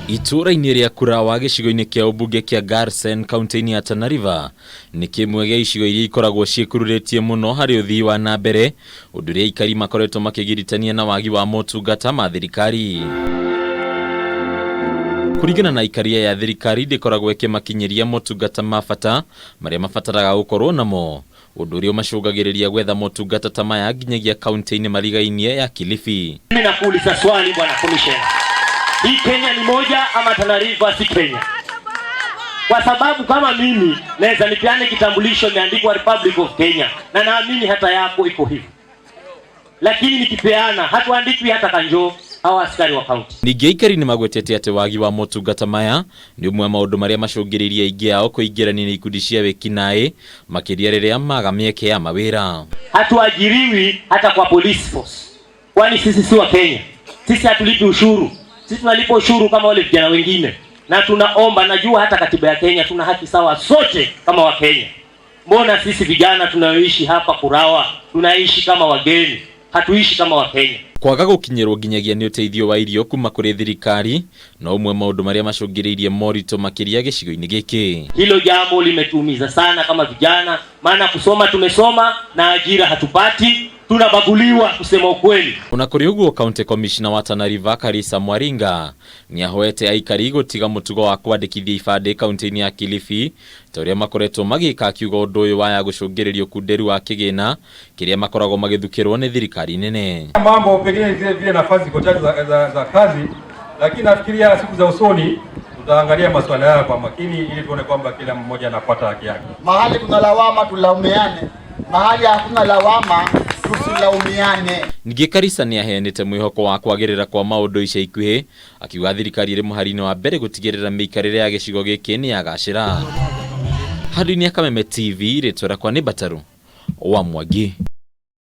Itũũra-inĩ rĩa Kurawa gĩcigo-inĩ kĩa ũmbunge kĩa Garsen kaunti-inĩ ya Tana River nĩ kĩmwe gĩa icigo iria ikoragwo ciĩkururĩtie mũno harĩ ũthii wa na mbere, ũndũ ũrĩa aikari makoretwo makĩgiritania na wagi wa motungata ma thirikari. Kũringana na aikari aya, thirikari ndĩkoragwo ĩkĩmakinyĩria motungata ma bata marĩa mabataraga gũkorwo namo, ũndũ ũrĩa ũmacũngagĩrĩria gwetha motungata ta maya nginyagia kaunti-inĩ marigainie ya Kilifi. Mimi nakuuliza swali bwana commissioner, hii Kenya ni moja ama Tana River si Kenya? Kwa sababu kama mimi naweza nipeane kitambulisho imeandikwa Republic of Kenya, na naamini hata yako iko hivyo, lakini nikipeana hatuandikwi hata kanjo hawa askari wa kaunti. Ningĩ aikari nĩ magwetete atĩ wagi wa motungata maya nĩ ũmwe wa maũndũ marĩa macũngĩrĩirie aingĩ ao kũingĩrania na ikundi cia wĩkinaĩ, makĩria rĩrĩa maga mĩeke ya mawĩra. Hatuajiriwi hata kwa police force, kwani sisi si wa Kenya? Sisi hatulipi ushuru, sisi tunalipa ushuru kama wale vijana wengine, na tunaomba, najua hata katiba ya Kenya tuna haki sawa sote kama wa Kenya. Mbona sisi vijana tunaoishi hapa Kurawa tunaishi kama wageni, hatuishi kama wa Kenya? Kwaga gũkinyĩrwo nginyagia nĩ ũteithio wa irio kuma kũrĩ thirikari no ũmwe maũndũ marĩa macũngĩrĩirie moritũ makĩria gĩcigo-inĩ gĩkĩ. Hilo jambo limetuumiza sana kama vijana, maana kusoma tumesoma na ajira hatupati, tunabaguliwa kusema ukweli. Ona kũrĩ ũguo, County Commissioner wa Tana River Karisa Mwaringa nĩahoete aikari gũtiga mũtugo wa kwandĩkithia ibandĩ kaunti-inĩ ya Kilifi ta ũrĩa makoretwo magĩka, akiuga ũndũ ũyũ waya gũcũngĩrĩria ũkunderu wa kĩgĩna kĩrĩa makoragwo magĩthukĩrwo nĩ thirikari nene. Mambo pengine vile vile nafasi ziko chache za kazi, lakini nafikiria siku za usoni tutaangalia masuala haya kwa makini ili tuone kwamba kila mmoja anapata haki yake. Mahali kuna lawama tulaumiane, mahali hakuna lawama tusilaumiane. Ningĩ Karisa nĩaheanĩte mwĩhoko wa kwagĩrĩra kwa maũndũ ica ikuhĩ, akiuga thirikari ĩrĩ mũhari-inĩ wa mbere gũtigĩrĩra mĩikarĩre ya gĩcigo gĩkĩ nĩ yagacĩra. Handũ-inĩ ya Kameme TV, rĩtwa rĩakwa nĩ Mbataru wa Mwangi.